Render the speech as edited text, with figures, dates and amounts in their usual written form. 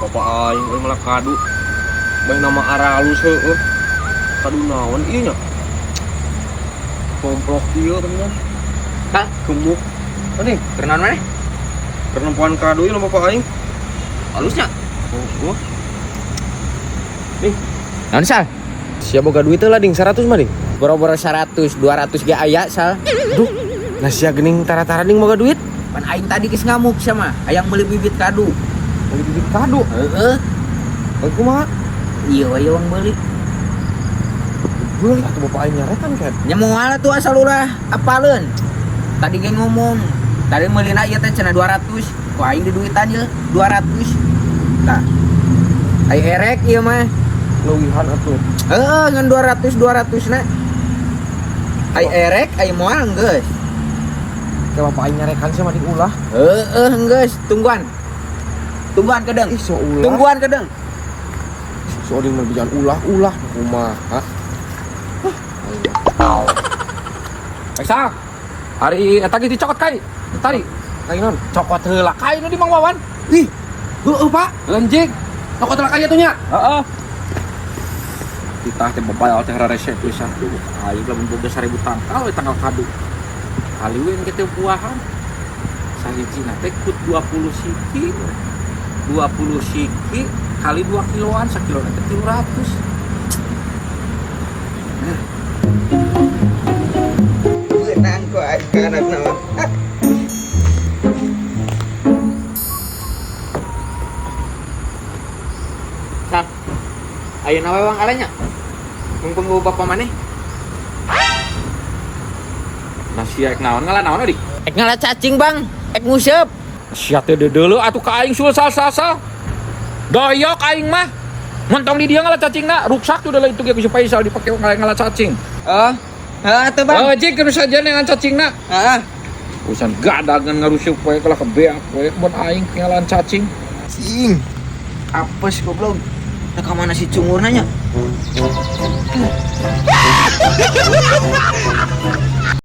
Bapak aing euy malah kadu. Bae nama aralus heueuh. Kadu naon ieu nya? Komplok ieu teman. Hah? Gemuk. Ini Keur naon maneh? Perempuan kadu ieu bapak aing. Halusnya. Oh, oh. Naon Sal? Sia boga duit lah ding 100 mah ding. Boro-boro 100, 200 ge aya Sal. Duh, nah sia geuning tara-tara ding boga duit. Pan aing tadi geus ngamuk sama hayang meuli bibit kadu. Meuli bibit kadu. Heeh. Bae kumaha? Iya we wang meuli. Beuli atuh bapak aing nyarekan kan. Nya moal atuh asal ulah apaleun. Tadi ge ngomong, tadi meulina ieu teh cenah 200, ku aing diduitan ye 200. Tah. Ai erek ieu mah. Leuwihan atuh. Heeh, ngan 200 200 na. Ai erek ai moal geus. Kayak bapak aing nyarekan sih mah ding ulah. Heeh, geus, tungguan. Tungguan kedeng. Ih, so ulah. Tungguan kedeng. So ding mah jangan ulah-ulah kumaha. Faisal. Hari eta ge dicokot kai. Tadi Kai naon? cokot heula kai nu di Mang Wawan. Ih, heueuh Pak. Lenjing. Cokot heula kai atuh nya. Heeh. Ditah teh bapak teh rarese pisan tuh. Aing lamun boga 1000 tangkal we tangkal kadu. Kali we engke teh buahan. Sahijina teh kut 20 siki. 20 siki kali 2 kiloan, sakilona teh 300. Beunang ku aing ka anakna mah. Sal. Ayeuna we wang alanya. Mumpung eueuh bapa maneh. Nah sia ek naon ngala naon adik? Ek ngala cacing, Bang. Ek nguseup. Sia teh dedeuleu atuh ka aing sul sal sal sal. Doyok aing mah. Montong di dia ngala cacingna, ruksak tuh dalam itu ge ku si Faisal dipake ngala cacing. Oh. Heeh atuh, Bang. Oh, jik kudu saja dengan cacingna. Heeh. Urusan gadagan ngarusup we kalah kebeak we kebon aing ngalaan cacing. Cing. Apes goblok. Nah, ka mana si cungurna nya?